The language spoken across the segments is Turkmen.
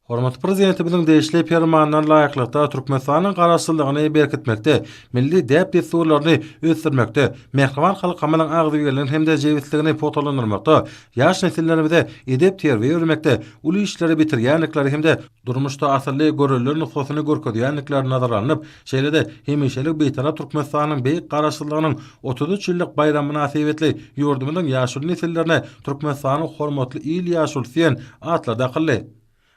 Hormatly Prezidentimiziň degişli Permanyna laýyklykda, Türkmenistanyň Garaşsyzlygyny berkitmekde, milli däp-dessurlaryny ösdürmekde, mähriban halkymyzyň agzybirligini hem-de jebisligini pugtalandyrmakda, ýaş nesillerimize edep-terbiýe bermekde uly işleri bitirýändikleri hem-de durmuşda asylly görelde nusgasyny görkezýändikleri nazara alnyp, şeýle-de hemişelik Bitarap Türkmenistanyň beýik Garaşsyzlygynyň 33 ýyllyk baýramy mynasybetli ýurdumyzyň ýaşuly nesillerine Türkmenistanyň hormatly il ýaşulusy diýen atlar dakyldy.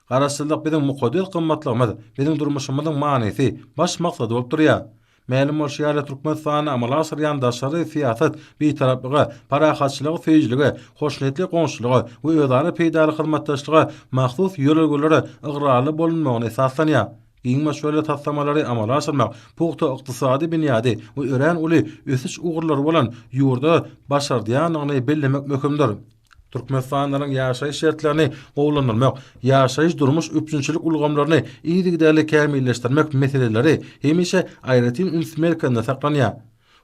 Garaşsyzlyk biziň mukaddes gymmatlygymyz, biziň durmuşymyzyň manysy, baş maksady bolup durýar. Mälim bolşy ýaly, Türkmenistanda amala aşyrylýan daşary syýasat Bitaraplyga, parahatçylygy söýüjilige, hoşniýetli goňşulyga we özara peýdaly hyzmatdaşlyga mahsus ýörelgelere ygrarly bolunmagyna esaslanýar. Giň möçberli taslamalary amala aşyrmak, pugta ykdysady binýady we örän uly ösüş ugurlary bolan ýurda başardýandygyny bellemek möhümdir. Türkmenistanlylaryň ýaşaýyş şertlerini gowulandyrmak, ýaşaýyş-durmuş üpjünçilik ulgamlaryny yzygiderli kämilleşdirmek meseleleri hemişe aýratyn üns merkezinde saklanýar.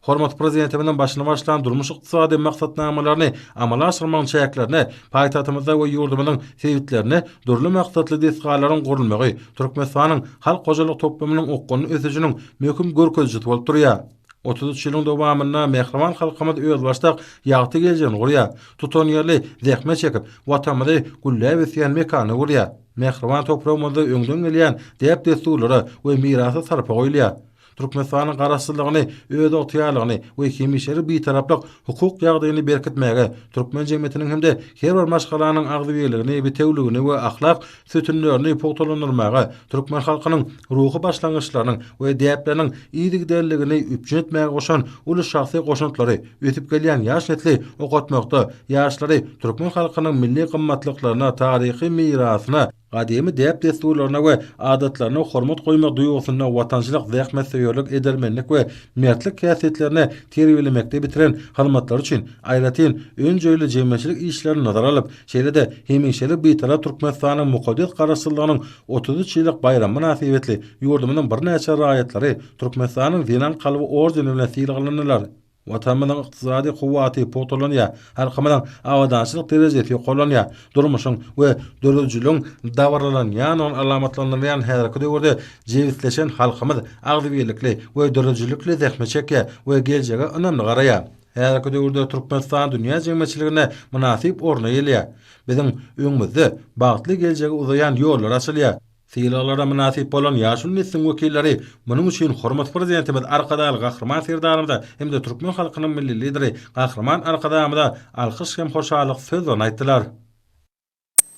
Hormatly Prezidentimiziň başyny başlan durmuş-ykdysady maksatnamalaryny amala aşyrmagyň çäklerinde paýtagtymyzda we ýurdumyzyň sebitlerinde dürli maksatly desgalaryň gurulmagy Türkmenistanyň halk hojalyk toplumynyň okgunly ösüşiniň möhüm görkezijisi bolup durýar. 33 ýylyň dowamynda mähriban halkymyz özbaşdak ýagty geljegini gurýar. Tutanýerli zähmet çekip, Watanymyzy gülläp ösýän mekana öwürýär. Mähriban topragymyzda öňden gelýän däp-dessurlara we mirasa sarpa goýulýar. Türkmenistanyň Garaşsyzlygyny, özygtyýarlygyny we hemişelik Bitaraplyk hukuk ýagdaýyny berkitmäge, türkmen jemgyýetiniň hem-de her bir maşgalanyň agzybirligini, bitewüligini we ahlak sütünlerini pugtalandyrmaga, türkmen halkynyň ruhy başlangyçlarynyň we däpleriniň yzygiderliligini üpjün etmäge goşan uly şahsy goşantlary, ösüp gelýän ýaş nesli okatmakda, ýaşlary türkmen halkynyň milli gymmatlyklaryna, taryhy mirasyna, gadymy däp-dessurlaryna we adatlaryna hormat goýmak duýgusynda watançylyk, zähmetsöýerlik, edermenlik we mertlik häsiýetlerine terbiýelemekde bitiren hyzmatlary üçin aýratyn önjeýli jemgyýetçilik işlerini nazara alyp, şeýle-de hemişelik Bitarap Türkmenistanyň mukaddes Garaşsyzlygynyň 33 ýyllyk baýramy mynasybetli ýurdumyzyň birnäçe raýatlary Türkmenistanyň Zenan kalby ordeni bilen sylaglandylar. Watanymyzyň ykdysady kuwwaty pugtalanýar, halkymyzyň abadançylyk derejesi ýokarlanýar. Durmuşyň we döredijiligiň dabaralanýandygyny alamatlandyrýan häzirki döwürde jebisleşen halkymyz agzybirlikli we döredijilikli zähmet çekýär we geljege ynamly garaýar. Häzirki döwürde Türkmenistan dünýä jemgyýetçiliginde mynasyp orna eýeleýär. Biziň öňümizde bagtly geljege uzaýan ýollar açylýar. Sylaglara mynasyp bolan ýaşuly nesliň wekilleri munuň üçin hormatly Prezidentimiz Arkadagly Gahryman Serdarymyza hem-de türkmen halkynyň Milli Lideri Gahryman Arkadagymyza alkyş hem hoşallyk sözlerini aýtdylar.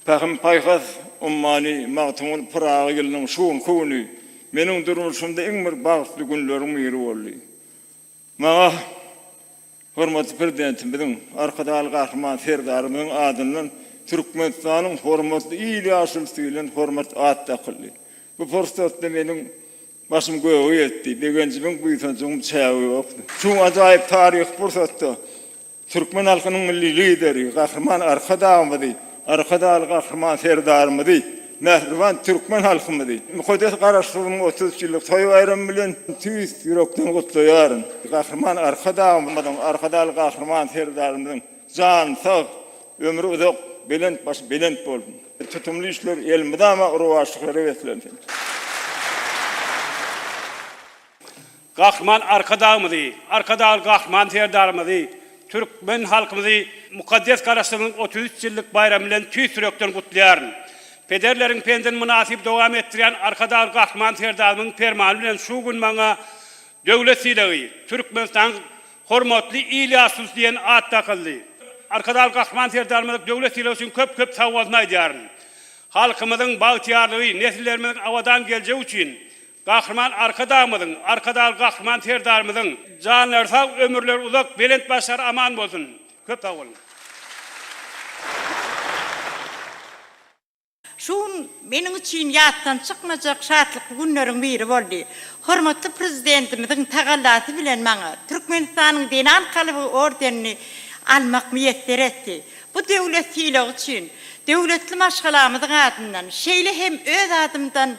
Pähim-paýhas ummany Magtymguly Pyragy ýylynyň şu günki güni meniň durmuşymda iň bir bagtly günleriň biri boldy. Maňa hormatly Prezidentimiziň, Arkadagly Gahryman Serdarymyzyň adyndan Türkmenistanyň Hormatly il ýaşulusy diýlen hormat at dakyldy. Bu pursatda meniň başym göge ýetdi, begenjimiň, buýsanjymyň çägi ýokdy. Şu ajaýyp taryhy pursatda Türkmen halkynyň Milli Lideri Gahryman Arkadagymyzy, Arkadagly Gahryman Serdarymyzy, mähriban türkmen halkymyzy mukaddes Garaşsyzlygyň 33 ýyllyk toý baýramy bilen tüýs ýürekden gutlaýaryn. Gahryman Arkadagymyzyň, Arkadagly Gahryman Serdarymyzyň jany sag, ömri uzak, belent başy belent bolsun! Tutumly işler elmydama rowaçlyklara beslensin! Gahryman Arkadagymyzy, Arkadagly Gahryman Serdarymyzy, türkmen halkymyzy mukaddes Garaşsyzlygyň 33 ýyllyk baýramy bilen tüýs ýürekden gutlaýaryn. Pederleriň pendini mynasyp dowam etdirýän Arkadagly Gahryman Serdarymyzyň Permany bilen şu gün maňa döwlet sylagy, Türkmenistanyň Hormatly il ýaşulusy diýen at dakyldy. Arkadagly Gahryman Serdarymyza döwlet sylagy üçin köp-köp sagbolsun aýdýaryn. Halkymyzyň bagtyýarlygy, nesillerimiziň abadan geljegi üçin Gahryman Arkadagymyzyň, Arkadagly Gahryman Serdarymyzyň janlary sag, ömürleri uzak, belent başlary aman bolsun! Köp sag boluň! Şu gün meniň üçin ýatdan çykmajak şatlykly günleriň biri boldy. Hormatly Prezidentimiziň tagallasy bilen maňa Türkmenistanyň Zenan kalby ordenini almak miýesser etdi. Bu döwlet sylagy üçin döwletli maşgalamyzyň adyndan, şeýle hem öz adymdan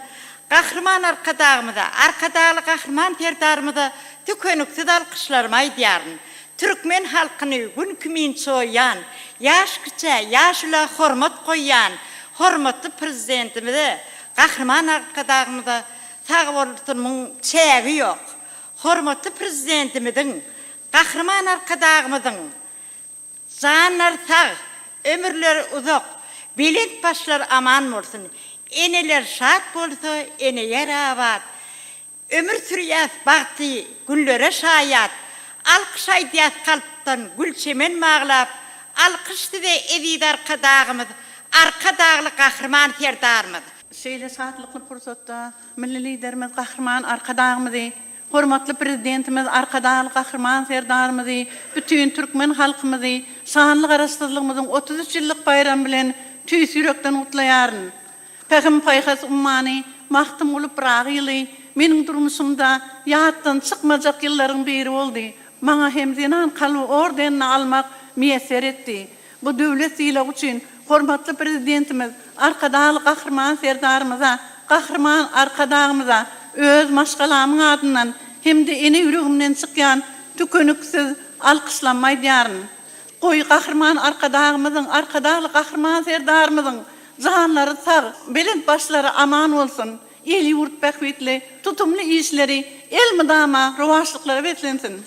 Gahryman Arkadagymyza, Arkadagly Gahryman Serdarymyza tükeniksiz alkyşlarymy aýdýaryn. Türkmen halkyny Gün kimin çoýýan, ýaş kiçä, ýaşula hormat goýýan hormatly Prezidentimize. Gahryman Arkadagymyza sagbolsunymyň çägi ýok. Hormatly Prezidentimiziň, Gahryman Arkadagymyzyň janlary sag, ömürleri uzak, belent başlary aman bolsun! Eneler şat bolsa, ene ýer abat. Ömür sürýäs bagtly günlere şaýat, Alkyş aýdýas kalpdan gül çemen baglap, Alkyş size eziz Arkadagymyz, Arkadagly Gahryman Serdarymyz! Şeýle şatlykly pursatda Milli Liderimiz Gahryman Arkadagymyzy, hormatly Prezidentimiz Arkadagly Gahryman Serdarymyzy, bütin türkmen halkymyzy şanly Garaşsyzlygymyzyň 33 ýyllyk baýramy bilen tüýs ýürekden gutlaýaryn. Pähim-paýhas ummany Magtymguly Pyragy ýyly meniň durmuşymda ýatdan çykmajak ýyllaryň biri boldy. Maňa hem Zenan kalby ordenini almak miýesser etdi. Bu döwlet sylagy üçin hormatly Prezidentimiz Arkadagly Gahryman Serdarymyza, Gahryman Arkadagymyza öz maşgalamyň adyndan hem-de ene ýüregimden çykýan tükeniksiz alkyşlammy aýdýaryn. Goý, Gahryman Arkadagymyzyň, Arkadagly Gahryman Serdarymyzyň janlary sag, belent başlary aman bolsun, il-ýurt bähbitli tutumly işleri elmydama rowaçlyklara beslensin!